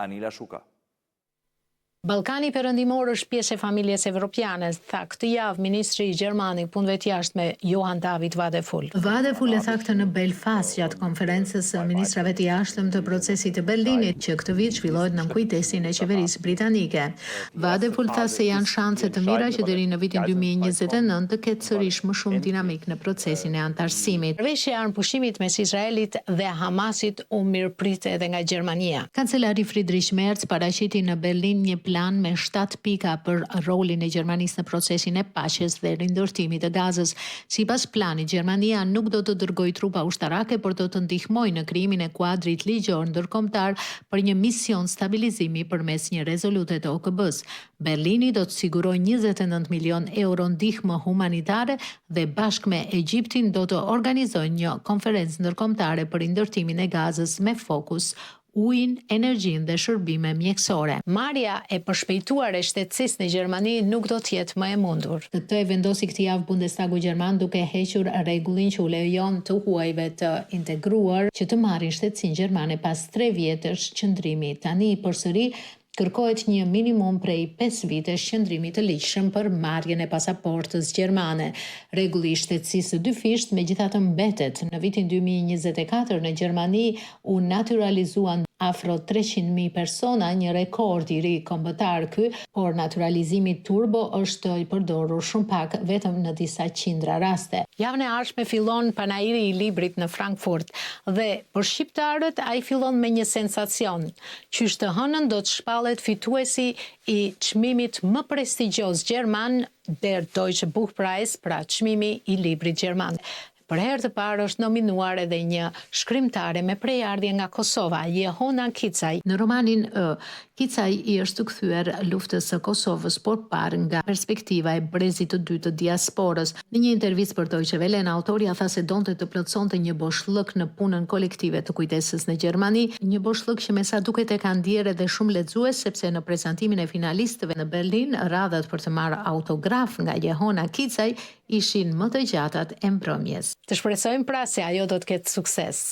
Anila Shuka. Ballkani Perëndimor është pjesë e familjes evropiane, tha këtë javë ministri gjerman i Punëve të Jashtme, Johann David Wadephul. Wadephul e tha këtë në Belfast gjatë konferencës së ministrave të jashtëm të Procesit të Berlinit, që këtë vit zhvillohet nën kujdesin e qeverisë britanike. Wadephul tha se janë shanse të mira që deri në vitin 2029 të ketë sërish më shumë dinamikë në procesin e anëtarësimit. Marrëveshja e armëpushimit mes Izraelit dhe Hamasit u mirëprit edhe nga Gjermania. Kancelari Friedrich Merz paraqiti në Berlin një plan me shtatë pika për rolin e Gjermanisë në procesin e paqes dhe rindërtimit të Gazës. Sipas planit, Gjermania nuk do të dërgojë trupa ushtarake, por do të ndihmojë në krijimin e kuadrit ligjor ndërkombëtar për një mision stabilizimi përmes një rezolute të OKB-së. Berlini do të sigurojë 29 milionë euro ndihmë humanitare dhe bashkë me Egjiptin do të organizojnë një konferencë ndërkombëtare për rindërtimin e Gazës me fokus ujin, energjinë dhe shërbime mjekësore. Marrja e përshpejtuar e shtetësisë në Gjermani nuk do të jetë më e mundur. Këtë e vendosi këtë javë Bundestagu gjerman duke hequr rregullin që u lejon të huajve të integruar që të marrin shtetësinë gjermane pas tre vjetësh qëndrimi. Tani përsëri Kërkohet një minimum prej pesë vitesh qëndrimi të ligjshëm për marrjen e pasaportës gjermane. Rregulli i shtetësisë së dyfishtë megjithatë mbetet. Në vitin 2024 në Gjermani u natyralizuan afro 300.000 persona, një rekord i ri kombëtar ky, por natyralizimi turbo është i përdorur shumë pak, vetëm në disa qindra raste. Javën e ardhshme fillon panairi i librit në Frankfurt dhe për shqiptarët ai fillon me një sensacion. Qysh të hënën do të shpallet fituesi i çmimit më prestigjioz gjerman Der Deutsche Buchpreis, pra çmimi i librit gjerman. Për herë të parë është nominuar edhe një shkrimtare me prejardhje nga Kosova, Jehona Kicaj. Në romanin Ë, Kicaj i është kthyer luftës së Kosovës, por parë nga perspektiva e brezit të dytë të diasporës. Në një intervistë për Deutsche Wellen, autorja tha se donte të plotësonte një boshllëk në punën kolektive të kujtesës në Gjermani, një boshllëk që me sa duket e kanë ndjerë edhe shumë lexues, sepse në prezantimin e finalistëve në Berlin, radhët për të marrë autograf nga Jehona Kicaj ishin më të gjatat e mbrëmjes. Të shpresojmë pra se ajo do të ketë sukses.